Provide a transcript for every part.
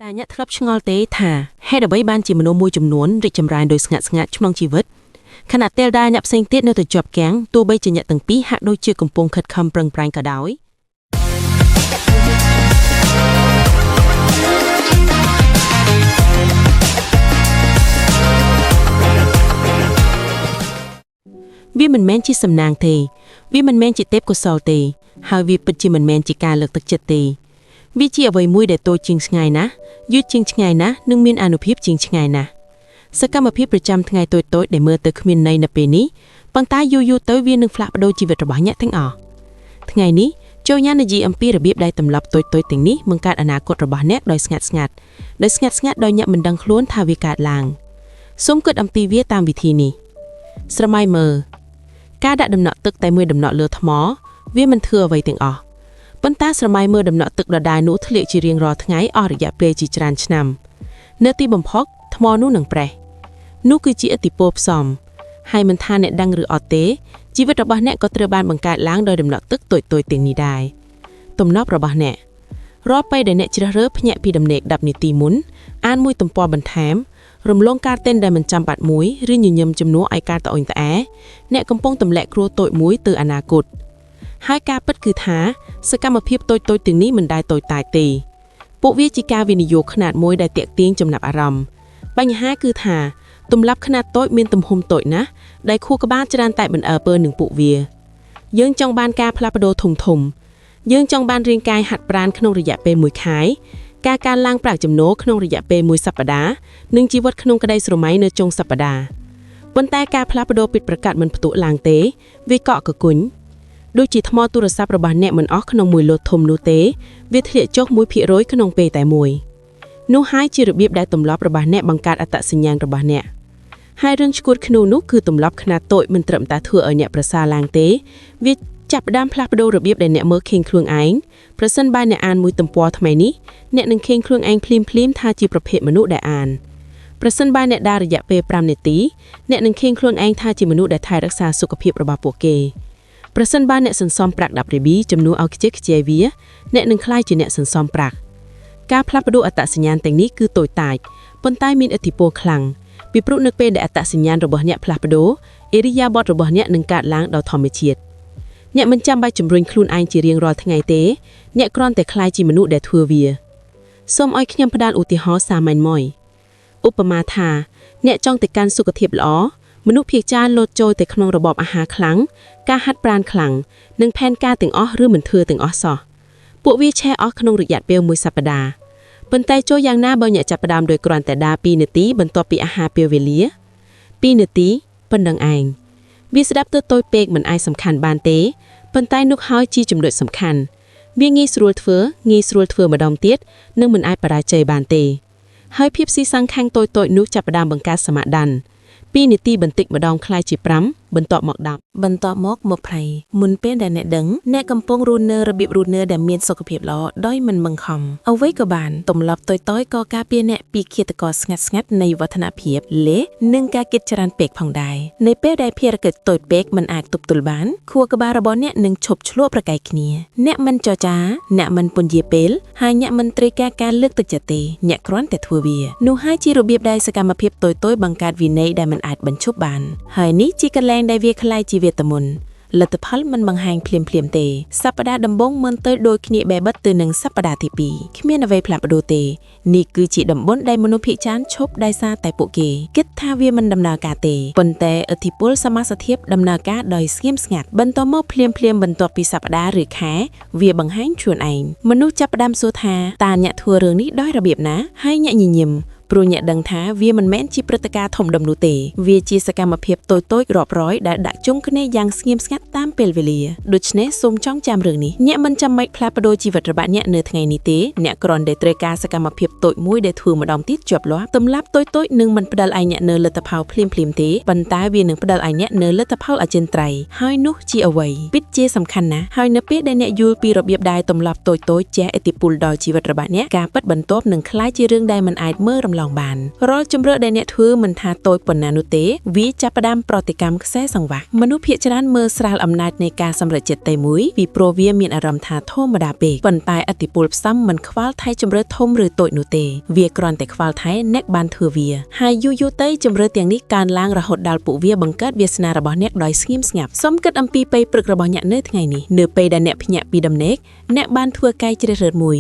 តើអ្នកធ្លាប់ឆ្ងល់ទេថាហេតុអ្វីបានជាមនុស្សមួយចំនួនរីកចម្រើនដោយស្ងាត់ស្ងាត់ក្នុងជីវិតខណៈពេលដែលអ្នកផ្សេងទៀតនៅតែជាប់គាំងទោះបីជាអ្នកទាំងពីរហាក់ដូចជាកំពុងខិតខំប្រឹងប្រែងក៏ដោយ វាមិនមែនជាសំណាងទេវាមិនមែនជាទេពកោសលទេហើយវាពិតជាមិនមែនជាការលើកទឹកចិត្តទេវាជាអ្វីមួយដែលតូចជាងឆ្ងាយណាស់យឺតជាងឆ្ងាយណាស់និងមានអានុភាពជាងឆ្ងាយណាស់សកម្មភាពប្រចាំថ្ងៃតូចៗដែលមើលទៅគ្មានន័យនៅពេលនេះប៉ុន្តែយូរៗទៅវានឹងផ្លាស់ប្ដូរជីវិតរបស់អ្នកទាំងអស់ថ្ងៃនេះចូលញ៉ាំនិយាយអំពីរបៀបដែលទម្លាប់តូចៗទាំងនេះបង្កើតអនាគតរបស់អ្នកដោយស្ងាត់ស្ងាត់ដោយស្ងាត់ស្ងាត់ដោយអ្នកមិនដឹងខ្លួនថាវាកើតឡើងសូមគិតអំពីវាតាមវិធីនេះស្រមៃមើល ការដាក់ដំណក់ទឹកតែមួយដំណក់លើថ្មវាមិនធ្វើអ្វីទាំងអស់ប៉ុន្តែស្រមៃមើលដំណក់ទឹកដដែលនោះធ្លាក់ជារៀងរាល់ថ្ងៃអស់រយៈពេលជាច្រើនឆ្នាំនៅទីបំផុតថ្មនោះនឹងប្រេះនោះគឺជាឥទ្ធិពលផ្សំហើយមិនថាអ្នកដឹងឬអត់ទេជីវិតរបស់អ្នកក៏ត្រូវបានបង្កើតឡើងដោយដំណក់ទឹកតូចៗទាំងនេះដែរទំនប់របស់អ្នករាល់ពេលដែលអ្នកជ្រើសរើសភ្ញាក់ពីដំណេក10នាទីមុនអានមួយទំព័របន្ថែមរំលងការទិនដែលមិនចាំបាច់មួយឬញញឹមជំនួសឲ្យការត្អូញត្អែ អ្នកកំពុងទម្លាក់គ្រួតូចមួយទៅអនាគតហើយការពិតគឺថាសកម្មភាពតូចៗទាំងនេះមិនដែលតូចតាចទេពួកវាជាការវិនិយោគខ្នាតមួយដែលទាក់ទាញចំណាប់អារម្មណ៍បញ្ហាគឺថាទម្លាប់ខ្នាតតូចមានទំហំតូចណាស់ដែលខួរក្បាលច្រើនតែមិនអើពើនឹងពួកវាយើងចង់បានការផ្លាស់ប្ដូរធំធំយើងចង់បានរាងកាយហាត់ប្រាណក្នុងរយៈពេលមួយខែការកើនឡើងប្រាក់ចំណូលក្នុងរយៈពេលមួយសប្តាហ៍និងជីវិតក្នុងក្តីស្រមៃនៅចុងសប្តាហ៍ ប៉ុន្តែការផ្លាស់ប្ដូរពិតប្រាកដមិនផ្ទុះឡើងទេវាកក់កគុញដូចជាថ្មទូរស័ព្ទរបស់អ្នកមិនអស់ក្នុងមួយលោតធំនោះទេវាធ្លាក់ចុះ1%ក្នុងពេលតែមួយនោះហើយជារបៀបដែលទម្លាប់របស់អ្នកបង្កើតអត្តសញ្ញាណរបស់អ្នកហើយរឿងឈួតធ្នូនោះគឺទម្លាប់ខ្នាតតូចមិនត្រឹមតែធ្វើឲ្យអ្នកប្រសើរឡើងទេវាចាប់ផ្ដើមផ្លាស់ប្ដូររបៀបដែលអ្នកមើលឃើញខ្លួនឯងប្រសិនបើអ្នកអានមួយទំព័រថ្មីនេះអ្នកនឹងឃើញខ្លួនឯងភ្លាមៗថាជាប្រភេទមនុស្សដែលអានប្រសិនបើអ្នកដើររយៈពេល5នាទី អ្នកនឹងឃើញខ្លួនឯងថាជាមនុស្សដែលថែរក្សាសុខភាពរបស់ពួកគេប្រសិនបើអ្នកសន្សំប្រាក់10រៀលជំនួសឲ្យខ្ជិះខ្ជាយវាអ្នកនឹងក្លាយជាអ្នកសន្សំប្រាក់ការផ្លាស់ប្ដូរអត្តសញ្ញាណទាំងនេះគឺតូចតាចប៉ុន្តែមានឥទ្ធិពលខ្លាំងពីព្រោះនៅពេលដែលអត្តសញ្ញាណរបស់អ្នកផ្លាស់ប្ដូរឥរិយាបថរបស់អ្នកនឹងកើតឡើងដោយធម្មជាតិអ្នកមិនចាំបាច់ជំរុញខ្លួនឯងជារៀងរាល់ថ្ងៃទេអ្នកគ្រាន់តែក្លាយជាមនុស្សដែលធ្វើវាសូមឲ្យខ្ញុំផ្ដល់ឧទាហរណ៍សាមញ្ញមួយឧបមាថាអ្នកចង់ទៅកាន់សុខភាពល្អមនុស្សភាគច្រើនលោតចូលទៅក្នុងរបបអាហារខ្លាំងការហាត់ប្រាណខ្លាំងនិងផែនការទាំងអស់ឬមិនធ្វើទាំងអស់សោះពួកវាឆេះអស់ក្នុងរយៈពេលមួយសប្តាហ៍ប៉ុន្តែចូលយ៉ាងណាបើអ្នកចាប់ផ្ដើមដោយគ្រាន់តែដើរ2នាទីបន្ទាប់ពីអាហារពេលវេលា2នាទីប៉ុណ្ណឹងឯងវាស្ដាប់ទៅតូចពេកមិនអាចសំខាន់បានទេប៉ុន្តែនោះហើយជាចំណុចសំខាន់វាងាយស្រួលធ្វើងាយស្រួលធ្វើម្ដងទៀតនិងមិនអាចបរាជ័យបានទេហើយភាពស៊ីសង្ខាងតូចៗនោះចាប់ផ្ដើមបង្កើតសមាដាន2នាទីបន្តិចម្ដងក្លាយជា5បន្ទាប់មក10 បន្ទាប់មក20មុនពេលដែលអ្នកដឹងអ្នកកំពុងរស់នៅរបៀបរស់នៅដែលមានសុខភាពល្អដោយមិនបង្ខំអ្វីក៏បានទម្លាប់តូចៗក៏ការពារអ្នកពីឃាតករស្ងាត់ៗនៃវឌ្ឍនភាពលេនិងការគិតច្រើនពេកផងដែរនៅពេលដែលភារកិច្ចតូចពេកមិនអាចទប់ទល់បានខួរក្បាលរបស់អ្នកនឹងឈប់ឈ្លោះប្រកែកគ្នាអ្នកមិនចរចាអ្នកមិនពន្យាពេលហើយអ្នកមិនត្រូវការការលើកទឹកចិត្តទេអ្នកគ្រាន់តែធ្វើវានោះហើយជារបៀបដែលសកម្មភាពតូចៗបង្កើតវិន័យដែលមិនអាចបញ្ឈប់បានហើយនេះជាកន្លែងដែលវាក្លាយជាវេទមន្តលទ្ធផលមិនបង្ហាញភ្លាមៗទេសប្តាហ៍ដំបូងមិនទៅដូចគ្នាបែបិទទៅនឹងសប្តាហ៍ទី2គ្មានអ្វីផ្លាស់ប្ដូរទេនេះគឺជាតំបន់ដែលមនុស្សភាគច្រើនឈប់ដោយសារតែពួកគេគិតថាវាមិនដំណើរការទេប៉ុន្តែឥទ្ធិពលសមាសភាពដំណើរការដោយស្ងៀមស្ងាត់បន្តមកភ្លាមៗបន្ទាប់ពីសប្តាហ៍ឬខែវាបង្ហាញខ្លួនឯងមនុស្សចាប់ផ្ដើមសួរថាតើអ្នកធ្វើរឿងនេះដោយរបៀបណាហើយអ្នកញញឹមព្រោះអ្នកដឹងថាវាមិនមែនជាព្រឹត្តិការណ៍ធំដុំនោះទេវាជាសកម្មភាពតូចៗរាប់រយដែលដាក់ជុំគ្នាយ៉ាងស្ងៀមស្ងាត់តាមពេលវេលាដូច្នេះសូមចងចាំរឿងនេះអ្នកមិនចាំបាច់ផ្លាស់ប្ដូរជីវិតរបស់អ្នកនៅថ្ងៃនេះទេអ្នកគ្រាន់តែត្រូវការសកម្មភាពតូចមួយដែលធ្វើម្ដងទៀតជាប់លាប់ទម្លាប់តូចៗនឹងមិនផ្ដល់ឲ្យអ្នកនៅលទ្ធផលភ្លាមៗទេប៉ុន្តែវានឹងផ្ដល់ឲ្យអ្នកនៅលទ្ធផលអចិន្ត្រៃយ៍ហើយនោះជាអ្វីពិតជាសំខាន់ណាស់ហើយនៅពេលដែលអ្នកយល់ពីរបៀបដែលទម្លាប់តូចៗជះឥទ្ធិពលដល់ជីវិតរបស់អ្នកការពិតបន្ទាប់នឹងក្លាយជារឿងដែលមិនអាចមើលរំលង ងបានរាល់ជម្រើសដែលអ្នកធ្វើមិនថាតូចប៉ុណ្ណានោះទេវាចាប់ផ្ដើមប្រតិកម្មខ្សែសង្វាក់មនុស្សភាគច្រើនមើលស្រាលអំណាចនៃការសម្រេចចិត្តតែមួយពីព្រោះវាមានអារម្មណ៍ថាធម្មតាពេកប៉ុន្តែឥទ្ធិពលផ្សំមិនខ្វល់ថៃជម្រើសធំឬតូចនោះទេវាគ្រាន់តែខ្វល់ថៃអ្នកបានធ្វើវាហើយយូរយូរទៅជម្រើសទាំងនេះកើនឡើងរហូតដល់ពួកវាបង្កើតវាសនារបស់អ្នកដោយស្ងៀមស្ងាត់សូមគិតអំពីពេលព្រឹករបស់អ្នកនៅថ្ងៃនេះនៅពេលដែលអ្នកភ្ញាក់ពីដំណេកអ្នកបានធ្វើកាយជ្រើសរើសមួយ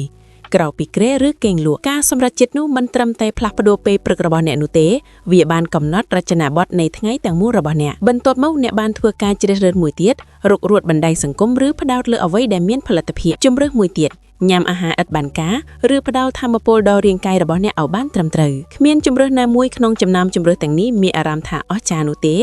ក្រៅពីគ្រែឬគេងលក់ការសម្រេចចិត្តនោះមិនត្រឹមតែផ្លាស់ប្ដូរពេលព្រឹករបស់អ្នកនោះទេវាបានកំណត់រចនាបថនៃថ្ងៃទាំងមូលរបស់អ្នកបន្ទាប់មកអ្នកបានធ្វើការជ្រើសរើសមួយទៀតរុករត់បណ្ដាញសង្គមឬផ្ដោតលើអ្វីដែលមានផលិតភាពជម្រើសមួយទៀតញ៉ាំអាហារឥតបានការឬផ្ដល់ធម៌ពលដល់រាងកាយរបស់អ្នកឲ្យបានត្រឹមត្រូវគ្មានជម្រើសណាមួយក្នុងចំណោមជម្រើសទាំងនេះមានអារម្មណ៍ថាអស្ចារ្យនោះទេ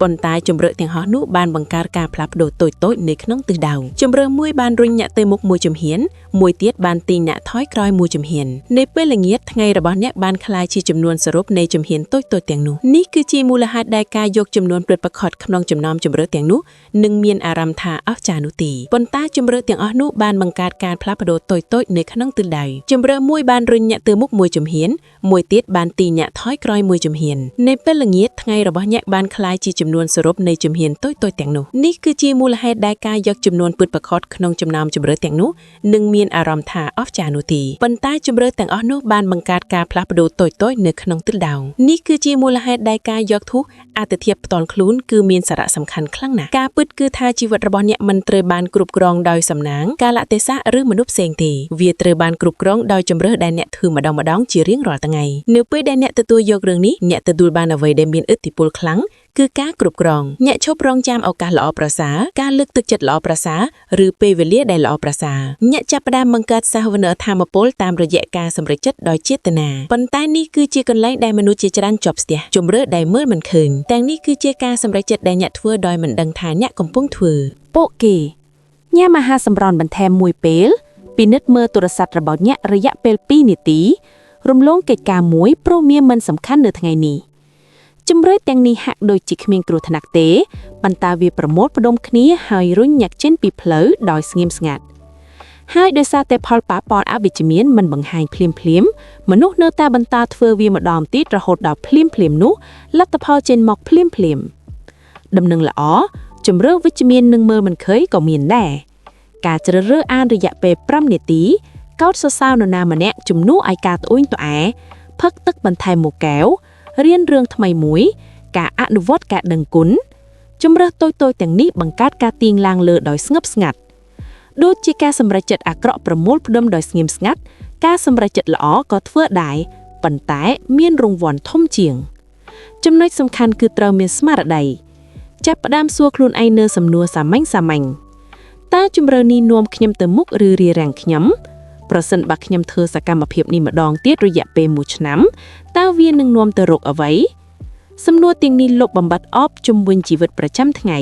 ប៉ុន្តែជម្រើសទាំងអស់នោះបានបង្កើតការផ្លាស់ប្ដូរតូចៗនៅក្នុងទិសដៅជម្រើសមួយបានរុញអ្នកទៅមុខមួយជំហានមួយទៀតបានទាញអ្នកថយក្រោយមួយជំហាននៅពេលល្ងាចថ្ងៃរបស់អ្នកបានក្លាយជាចំនួនសរុបនៃជំហានតូចៗទាំងនោះនេះគឺជាមូលហេតុដែលការយកចំនួនពិតប្រាកដក្នុងចំណោមជម្រើសទាំងនោះនឹងមានអារម្មណ៍ថាអស្ចារ្យនោះទេប៉ុន្តែជម្រើសទាំងអស់នោះបានបង្កើតការផ្លាស់ប្ដូរតូចៗនៅក្នុងទិសដៅជម្រើសមួយបានរុញអ្នកទៅមុខមួយជំហានមួយទៀតបានទាញអ្នកថយក្រោយមួយជំហាននៅពេលល្ងាចថ្ងៃរបស់អ្នកបានក្លាយជាចំនួនសរុបនៃជំហានតូចៗទាំងនោះនេះគឺជាមូលហេតុដែលការយកចំនួនពិតប្រាកដក្នុងចំណោមជម្រើសទាំងនោះនឹងមានអារម្មណ៍ថាអស្ចារ្យនោះទេប៉ុន្តែជម្រើសទាំងអស់នោះបានបង្កើតការផ្លាស់ប្ដូរតូចៗនៅក្នុងទិសដៅនេះគឺជាមូលហេតុដែលការយកធុសអត្ថិភាពផ្ទាល់ខ្លួនគឺមានសារៈសំខាន់ខ្លាំងណាស់ការពិតគឺថាជីវិតរបស់អ្នកមិនត្រូវបានគ្រប់គ្រងដោយសំណាងកាលៈទេសៈឬមនុស្សផ្សេងទេវាត្រូវបានគ្រប់គ្រងដោយជម្រើសដែលអ្នកធ្វើម្ដងៗជារៀងរាល់ថ្ងៃនៅពេលដែលអ្នកទទួលយករឿងនេះអ្នកទទួលបានអ្វីដែលមានឥទ្ធិពលខ្លាំងគឺការគ្រប់គ្រងអ្នកឈប់រងចាំឱកាសល្អប្រសើរការលើកទឹកចិត្តល្អប្រសើរឬពេលវេលាដែលល្អប្រសើរអ្នកចាប់ផ្ដើមបង្កើតសាវនធម្មពលតាមរយៈការសម្រេចចិត្តដោយចេតនាប៉ុន្តែនេះគឺជាកន្លែងដែលមនុស្សជាច្រើនជាប់ស្ទះជម្រើសដែលមើលមិនឃើញទាំងនេះគឺជាការសម្រេចចិត្តដែលអ្នកធ្វើដោយមិនដឹងថាអ្នកកំពុងធ្វើ ពួកគេញ៉ាំអាហារសម្រន់បន្ថែមមួយពេលពិនិត្យមើលទូរស័ព្ទរបស់អ្នករយៈពេល2នាទីរំលងកិច្ចការមួយព្រោះមានមិនសំខាន់នៅថ្ងៃនេះជម្រើសទាំងនេះហាក់ដូចជាគ្មានគ្រោះថ្នាក់ទេប៉ុន្តែវាប្រមូលផ្ដុំគ្នាហើយរុញអ្នកចេញពីផ្លូវដោយស្ងៀមស្ងាត់ហើយដោយសារតែផលប៉ះពាល់អវិជ្ជមានមិនបង្ហាញភ្លាមភ្លាមៗមនុស្សនៅតែបន្តធ្វើវាម្ដងទៀតរហូតដល់ភ្លាមភ្លាមៗនោះលទ្ធផលចេញមកភ្លាមភ្លាមៗដំណឹងល្អ ជម្រើសវិជ្ជមាននឹងមើលមិនឃើញក៏មានដែរការជ្រើសរើសអានរយៈពេល5នាទីកោតសរសើរនរណាម្នាក់ជំនួសឲ្យការត្អូញត្អែផឹកទឹកបន្ថែមមួយកែវរៀនរឿងថ្មីមួយ ការអនុវត្តការដឹងគុណជម្រើសតូចៗទាំងនេះបង្កើតការទាញឡើងលើដោយស្ងប់ស្ងាត់ដូចជាការសម្រេចចិត្តអាក្រក់ប្រមូលផ្ដុំដោយស្ងៀមស្ងាត់ការសម្រេចចិត្តល្អក៏ធ្វើដែរប៉ុន្តែមានរង្វាន់ធំជាង ចំណុចសំខាន់គឺត្រូវមានស្មារតី ចាប់ផ្ដើមសួរខ្លួនឯងនៅសំណួរសាមញ្ញសាមញ្ញតើជម្រើសនេះនាំខ្ញុំទៅមុខឬរារាំងខ្ញុំប្រសិនបើខ្ញុំធ្វើសកម្មភាពនេះម្ដងទៀតរយៈពេល1ឆ្នាំតើវានឹងនាំទៅរកអ្វីសំណួរទាំងនេះលុបបំបាត់អបជំវិញជីវិតប្រចាំថ្ងៃ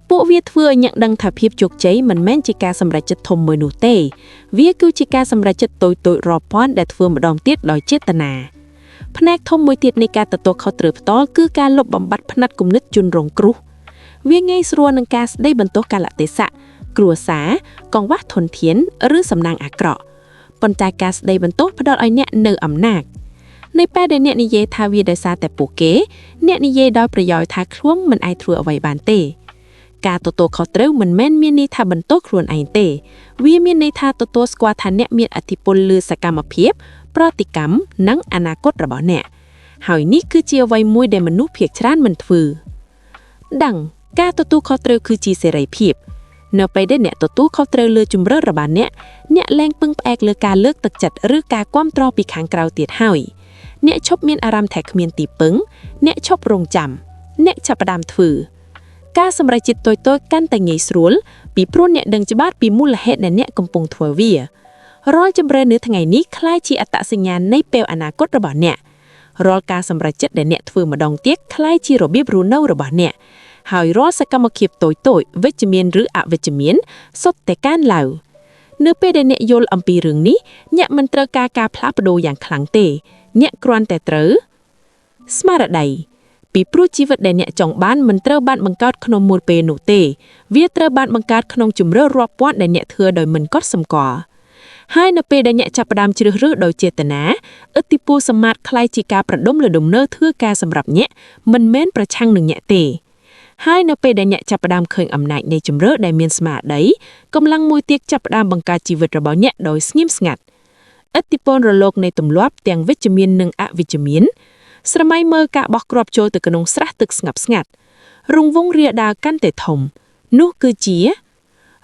ពួកវាធ្វើឲ្យអ្នកដឹងថាភាពជោគជ័យមិនមែនជាការសម្រេចចិត្តធំមួយនោះទេវាគឺជាការសម្រេចចិត្តតូចៗរាប់ពាន់ដែលធ្វើម្ដងទៀតដោយចេតនា ផ្នែកធំមួយទៀតនៃការទទួលខុសត្រូវផ្ទាល់គឺការលុបបំបាត់ផ្នត់គំនិតជនរងគ្រោះវាងាយស្រួលនឹងការស្ដីបន្ទោសកាលៈទេសៈគ្រួសារកង្វះធនធានឬសំណាងអាក្រក់ប៉ុន្តែការស្ដីបន្ទោសផ្ដល់ឲ្យអ្នកនៅអំណាចនៅពេលដែលអ្នកនិយាយថាវាដោយសារតែពួកគេអ្នកនិយាយដោយប្រយោលថាខ្លួនមិនអាចធ្វើអ្វីបានទេការទទួលខុសត្រូវមិនមែនមានន័យថាបន្ទោសខ្លួនឯងទេវាមានន័យថាទទួលស្គាល់ថាអ្នកមានឥទ្ធិពលលើសកម្មភាព ប្រតិកម្មនិងអនាគតរបស់អ្នកហើយនេះគឺជាអ្វីមួយដែលមនុស្សភាគច្រើនមិនធ្វើដឹងការទទួលខុសត្រូវគឺជាសេរីភាពនៅពេលដែលអ្នកទទួលខុសត្រូវលើជម្រើសរបស់អ្នកអ្នកលែងពឹងផ្អែកលើការលើកទឹកចិត្តឬការគាំទ្រពីខាងក្រៅទៀតហើយអ្នកឈប់មានអារម្មណ៍ថាគ្មានទីពឹងអ្នកឈប់រងចាំអ្នកចាប់ផ្ដើមធ្វើការសម្រេចចិត្តតូចៗកាន់តែងាយស្រួលពីព្រោះអ្នកដឹងច្បាស់ពីមូលហេតុដែលអ្នកកំពុងធ្វើវា រាល់ជម្រើសនៅថ្ងៃនេះក្លាយជាអត្តសញ្ញាណនៃពេលអនាគតរបស់អ្នករាល់ការសម្រេចចិត្តដែលអ្នកធ្វើម្ដងទៀតក្លាយជារបៀបរស់នៅរបស់អ្នកហើយរាល់សកម្មភាពតូចៗវិជ្ជមានឬអវិជ្ជមានសុទ្ធតែកើនឡើងនៅពេលដែលអ្នកយល់អំពីរឿងនេះអ្នកមិនត្រូវការការផ្លាស់ប្ដូរយ៉ាងខ្លាំងទេអ្នកគ្រាន់តែត្រូវស្មារតីពីព្រោះជីវិតដែលអ្នកចង់បានមិនត្រូវបានបង្កើតក្នុងមួយពេលនោះទេវាត្រូវបានបង្កើតក្នុងជម្រើសរាប់ពាន់ដែលអ្នកធ្វើដោយមិនកត់សម្គាល់ ហើយនៅពេលដែលអ្នកចាប់ផ្ដើមជ្រើសរើសដោយចេតនា ឥទ្ធិពលសម្មាតក្លាយជាការប្រដុំលដំណើរធ្វើការសម្រាប់អ្នកមិនមែនប្រឆាំងនឹងអ្នកទេហើយនៅពេលដែលអ្នកចាប់ផ្ដើមឃើញអំណាចនៃជំរឿដែលមានស្មារតីកម្លាំងមួយទៀតចាប់ផ្ដើមបង្កើតជីវិតរបស់អ្នកដោយស្ងៀមស្ងាត់ឥទ្ធិពលរលកនៃទម្លាប់ទាំងវិជ្ជមាននិងអវិជ្ជមានស្រមៃមើលការបោះគ្រាប់ចូលទៅក្នុងស្រះទឹកស្ងប់ស្ងាត់រង្វង់រាលដាលកាន់តែធំ នោះគឺជា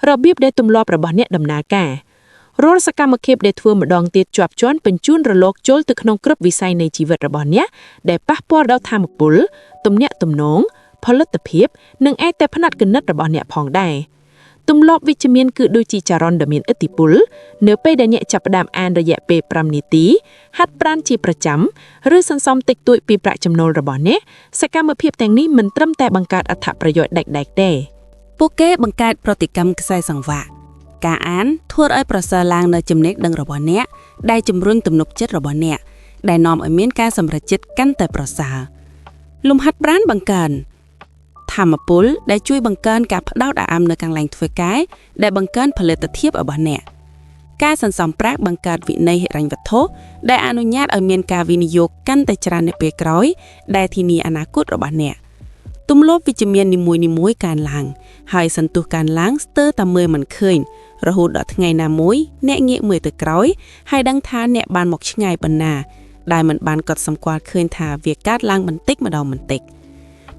របៀបដែលទម្លាប់របស់អ្នកដំណើរការរាល់សកម្មភាពដែលធ្វើម្ដងទៀតជាប់ជាន់បញ្ជូនរលកចូលទៅក្នុងគ្រប់វិស័យនៃជីវិតរបស់អ្នកដែលប៉ះពាល់ដល់ធម៌ពលទំនាក់ទំនងផលិតភាពនិងឯតែផ្នែកគណិតរបស់អ្នកផងដែរទម្លាប់វិជ្ជមានគឺដូចជាចរន្តដ៏មានឥទ្ធិពលនៅពេលដែលអ្នកចាប់ផ្ដើមអានរយៈពេល5នាទីហាត់ប្រាណជាប្រចាំឬសន្សំតិចតួចពីប្រាក់ចំណូលរបស់អ្នកសកម្មភាពទាំងនេះមិនត្រឹមតែបង្កើតអត្ថប្រយោជន៍ដាច់ៗទេ ពួកគេបង្កើតប្រតិកម្មខ្សែសង្វាក់ការអានធ្វើឲ្យប្រសើរឡើងនៅចំណេះដឹងរបស់អ្នកដែលជំរុញទំនុកចិត្តរបស់អ្នកដែលនាំឲ្យមានការសម្រេចចិត្តកាន់តែប្រសើរលំហាត់ប្រាណបង្កើនធម៌ពលដែលជួយបង្កើនការផ្ដោតអារម្មណ៍នៅកន្លែងធ្វើការដែលបង្កើនផលិតភាពរបស់អ្នកការសន្សំប្រាក់បង្កើតវិន័យហិរញ្ញវត្ថុដែលអនុញ្ញាតឲ្យមានការវិនិយោគកាន់តែច្រើននៅពេលក្រោយដែលធានាអនាគតរបស់អ្នកទម្លាប់វិជ្ជមាននីមួយៗកើនឡើង ហើយសន្ទុះកើនឡើងស្ទើរតែមើលមិនឃើញរហូតដល់ថ្ងៃណាមួយអ្នកងាកមើលទៅក្រោយហើយដឹងថាអ្នកបានមកឆ្ងាយប៉ុណ្ណាដែលមិនបានកត់សម្គាល់ឃើញថាវាកើតឡើងបន្តិចម្ដងបន្តិច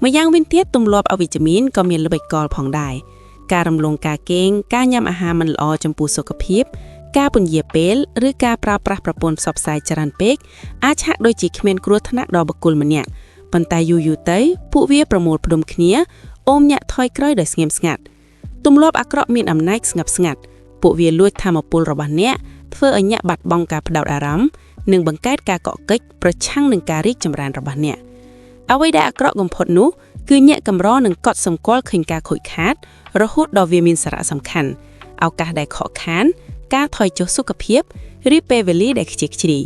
ម្យ៉ាងវិញទៀតទម្លាប់អវិជ្ជមានក៏មានល្បិចកលផងដែរការរំលងការគេងការញ៉ាំអាហារមិនល្អចំពោះសុខភាព ការពន្យាពេលឬការប្រើប្រាស់ប្រព័ន្ធផ្សព្វផ្សាយច្រើនពេកអាចហាក់ដូចជាគ្មានគ្រោះថ្នាក់ដល់បុគ្គលម្នាក់ប៉ុន្តែយូរយូរទៅពួកវាប្រមូលផ្ដុំគ្នាអូមញាក់ថយក្រោយដោយស្ងៀមស្ងាត់ទម្លាប់អាក្រក់មានអំណាចស្ងប់ស្ងាត់ពួកវាលួចធម៌ពលរបស់អ្នកធ្វើឲ្យអ្នកបាត់បង់ការផ្ដោតអារម្មណ៍និងបង្កើតការកក់កិច្ចប្រឆាំងនឹងការរីកចម្រើនរបស់អ្នកអ្វីដែលអាក្រក់បំផុតនោះគឺអ្នកកម្រនឹងកត់សម្គាល់ឃើញការខូចខាត រហូតដល់វាមានសារៈសំខាន់ឱកាសដែលខកខាន ការថយចុះសុខភាពឬពេលវេលាដែលខ្ជិះខ្ជ្រី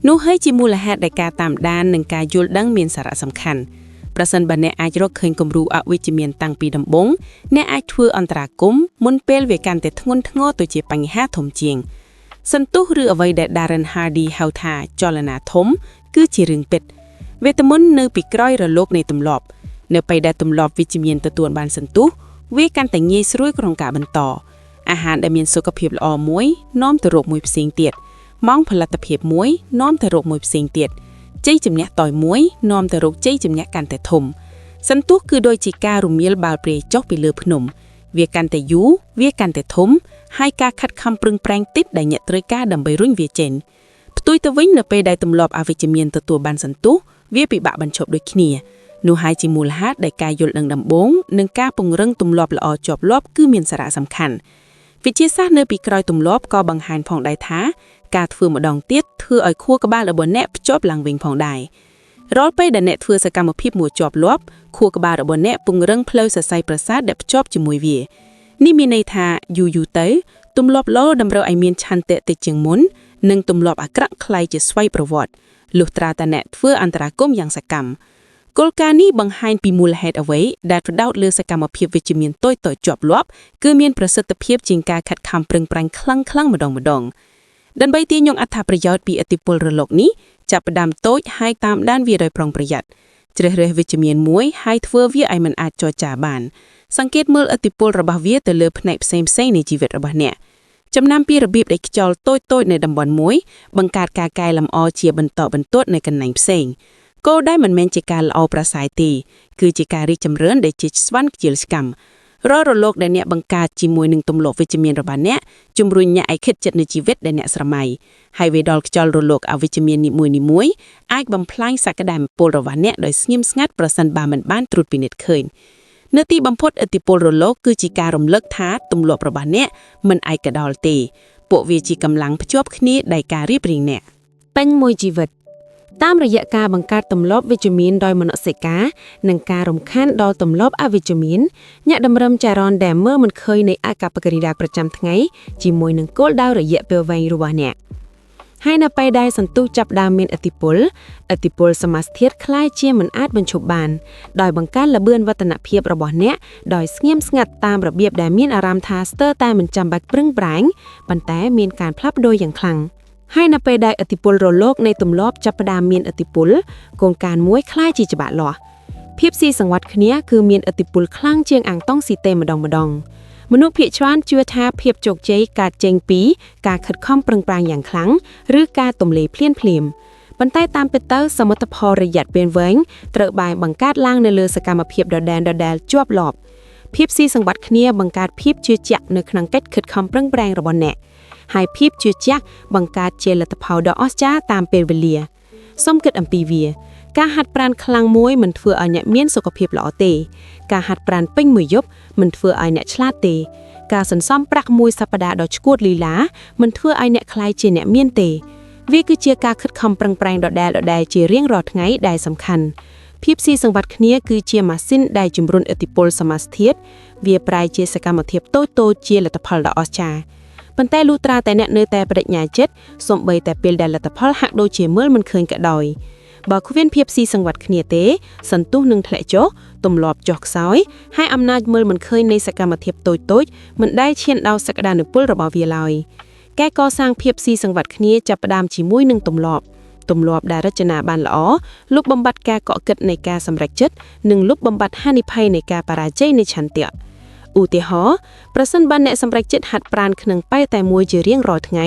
នោះហើយជាមូលហេតុដែលការតាមដាននិងការយល់ដឹងមានសារៈសំខាន់ប្រសិនបើអ្នកអាចរកឃើញគំរូអវិជ្ជមានតាំងពីដំបូងអ្នកអាចធ្វើអន្តរាគមន៍មុនពេលវាកាន់តែធ្ងន់ធ្ងរទៅជាបញ្ហាធំជាង សន្ទុះឬអ្វីដែល Darren Hardy ហៅថាចលនាធំ គឺជារឿងពិតវេទមន្តនៅពីក្រោយរលកនៃទម្លាប់នៅពេលដែលទម្លាប់វិជ្ជមានទទួលបានសន្ទុះវាកាន់តែងាយស្រួលក្នុងការបន្តអាហារដែលមានសុខភាពល្អមួយនាំទៅរោគមួយផ្សេងទៀតម៉ោងផលិតភាពមួយនាំទៅរោគមួយផ្សេងទៀតជ័យជំនះតយមួយនាំទៅរកជ័យជំនះកាន់តែធំ សន្ទុះគឺដូចជាការរមៀលបាល់ព្រាយចុះពីលើភ្នំ វាកាន់តែយូរវាកាន់តែធំហើយការខិតខំប្រឹងប្រែងតិចដែលអ្នកត្រូវការដើម្បីរុញវាចេញផ្ទុយទៅវិញនៅពេលដែលទម្លាប់អវិជ្ជមានទទួលបានសន្ទុះវាពិបាកបញ្ឈប់ដូចគ្នានោះហើយជាមូលហេតុដែលការយល់ដឹងដំបូងនិងការពង្រឹងទម្លាប់ល្អជាប់លាប់គឺមានសារៈសំខាន់វិទ្យាសាស្ត្រនៅពីក្រោយទម្លាប់ក៏បង្ហាញផងដែរថាការធ្វើម្ដងទៀតធ្វើឲ្យខួរក្បាលរបស់អ្នកភ្ជាប់ឡើងវិញផងដែររាល់ពេលដែលអ្នកធ្វើសកម្មភាពមួយជាប់លាប់ខួរក្បាលរបស់អ្នកពង្រឹងផ្លូវសរសៃប្រសាទដែលភ្ជាប់ជាមួយវានេះមានន័យថាយូរយូរទៅទម្លាប់ល្អតម្រូវឲ្យមានឆន្ទៈតិចជាងមុននិងទម្លាប់អាក្រក់ក្លាយជាស្វ័យប្រវត្តិលុះត្រាតែអ្នកធ្វើអន្តរាគមន៍យ៉ាងសកម្មគោលការណ៍នេះបង្ហាញពីមូលហេតុអ្វីដែលផ្ដោតលើសកម្មភាពវិជ្ជមានតូចៗជាប់លាប់គឺមានប្រសិទ្ធភាពជាងការខិតខំប្រឹងប្រែងខ្លាំងៗម្ដងម្ដងដើម្បីទាញយកអត្ថប្រយោជន៍ពីឥទ្ធិពលរលកនេះចាប់ផ្ដើមតូចហើយតាមដានវាដោយប្រុងប្រយ័ត្នជ្រើសរើសវិជ្ជមានមួយហើយធ្វើវាឲ្យមិនអាចចរចាបាន សង្កេតមើលឥទ្ធិពលរបស់វាទៅលើផ្នែកផ្សេងៗនៃជីវិតរបស់អ្នកចំណាំពីរបៀបដែលខ្យល់តូចៗនៅតំបន់មួយបង្កើតការកែលម្អជាបន្តបន្ទាប់នៅកន្លែងផ្សេងគោលដៅមិនមែនជាការល្អប្រសើរទេគឺជាការរីកចម្រើនដែលជាស្វ័នខ្ជិលឆ្កាំរាល់រលកដែលអ្នកបង្កើតជាមួយនឹងទម្លាប់វិជ្ជមានរបស់អ្នកជំរុញអ្នកឲ្យខិតចិត្តនៅជីវិតដែលអ្នកស្រមៃហើយវាដល់ខ្យល់រលកអវិជ្ជមាននីមួយៗអាចបំផ្លាញសក្តានុពលរបស់អ្នកដោយស្ងៀមស្ងាត់ប្រសិនបើមិនបានត្រួតពិនិត្យឃើញនៅទីបំផុតឥទ្ធិពលរលកគឺជាការរំលឹកថាទម្លាប់របស់អ្នកមិនឯកដល់ទេពួកវាជាកម្លាំងភ្ជាប់គ្នាដោយការរៀបរៀងអ្នក ពេញមួយជីវិតតាមរយៈការបង្កើតទម្លាប់វិជ្ជមានដោយមនសិការនិងការរំខានដល់ទម្លាប់អវិជ្ជមានអ្នកតម្រឹមចរន្តដែលមើលមិនឃើញនៃអាកប្បកិរិយាប្រចាំថ្ងៃជាមួយនឹងគោលដៅរយៈពេលវែងរបស់អ្នកហើយនៅពេលដែលសន្ទុះចាប់ផ្ដើមមានឥទ្ធិពលឥទ្ធិពលសមាសធាតុក្លាយជាមិនអាចបញ្ឈប់បានដោយបង្កើនល្បឿនវឌ្ឍនភាពរបស់អ្នកដោយស្ងៀមស្ងាត់តាមរបៀបដែលមានអារម្មណ៍ថាស្ទើរតែមិនចាំបាច់ប្រឹងប្រែងប៉ុន្តែមានការផ្លាស់ប្ដូរយ៉ាងខ្លាំង។ ហើយនៅពេលដែលឥទ្ធិពលរលកនៃទម្លាប់ចាប់ផ្ដើមមានឥទ្ធិពលកូនកានមួយក្លាយជាច្បាស់លាស់ភាពស៊ីសង្វាត់គ្នាគឺមានឥទ្ធិពលខ្លាំងជាងអាំងតុងស៊ីតេម្ដងម្ដងមនុស្សភាគច្រើនជឿថាភាពជោគជ័យកើតចេញពីការខិតខំប្រឹងប្រែងយ៉ាងខ្លាំងឬការទម្លាយភ្លាមភ្លាមៗប៉ុន្តែតាមពិតទៅសមិទ្ធផលរយៈពេលវែងត្រូវបានបង្កើតឡើងនៅលើសកម្មភាពដដែលៗជាប់លាប់ភាពស៊ីសង្វាត់គ្នាបង្កើតភាពជឿជាក់នៅក្នុងកិច្ចខិតខំប្រឹងប្រែងរបស់អ្នកហើយភាពជឿជាក់បង្កើតជាលទ្ធផលដ៏អស្ចារ្យតាមពេលវេលាសូមគិតអំពីវា ការហាត់ប្រាណខ្លាំងមួយមិនធ្វើឲ្យអ្នកមានសុខភាពល្អទេ ការហាត់ប្រាណពេញមួយយប់មិនធ្វើឲ្យអ្នកឆ្លាតទេ ការសន្សំប្រាក់មួយសប្តាហ៍ដ៏ឆ្កួតលីឡាមិនធ្វើឲ្យអ្នកក្លាយជាអ្នកមានទេ វាគឺជាការខិតខំប្រឹងប្រែងដដែលៗជារៀងរាល់ថ្ងៃដែលសំខាន់ភាពស៊ីសង្វាត់គ្នាគឺជាម៉ាស៊ីនដែលជំរុញឥទ្ធិពលសមាសធាតុវាប្រែជាសកម្មភាពតូចៗជាលទ្ធផលដ៏អស្ចារ្យប៉ុន្តែលុះត្រាតែអ្នកនៅតែប្តេជ្ញាចិត្តសូម្បីតែពេលដែលលទ្ធផលហាក់ដូចជាមើលមិនឃើញក៏ដោយបើគ្មានភាពស៊ីសង្វាត់គ្នាទេសន្ទុះនឹងធ្លាក់ចុះទម្លាប់ចុះខ្សោយហើយអំណាចមើលមិនឃើញនៃសកម្មភាពតូចៗមិនដែលឈានដល់សក្តានុពលរបស់វាឡើយការកសាងភាពស៊ីសង្វាត់គ្នាចាប់ផ្ដើមជាមួយនឹងទម្លាប់ទម្លាប់ដែលរចនាបានល្អលុបបំបាត់ការកក់គិតនៃការសម្រេចចិត្តនិងលុបបំបាត់ហានិភ័យនៃការបរាជ័យនៃឆន្ទៈឧទាហរណ៍ប្រសិនបើអ្នកសម្រេចចិត្តហាត់ប្រាណក្នុងពេលតែមួយជារៀងរាល់ថ្ងៃ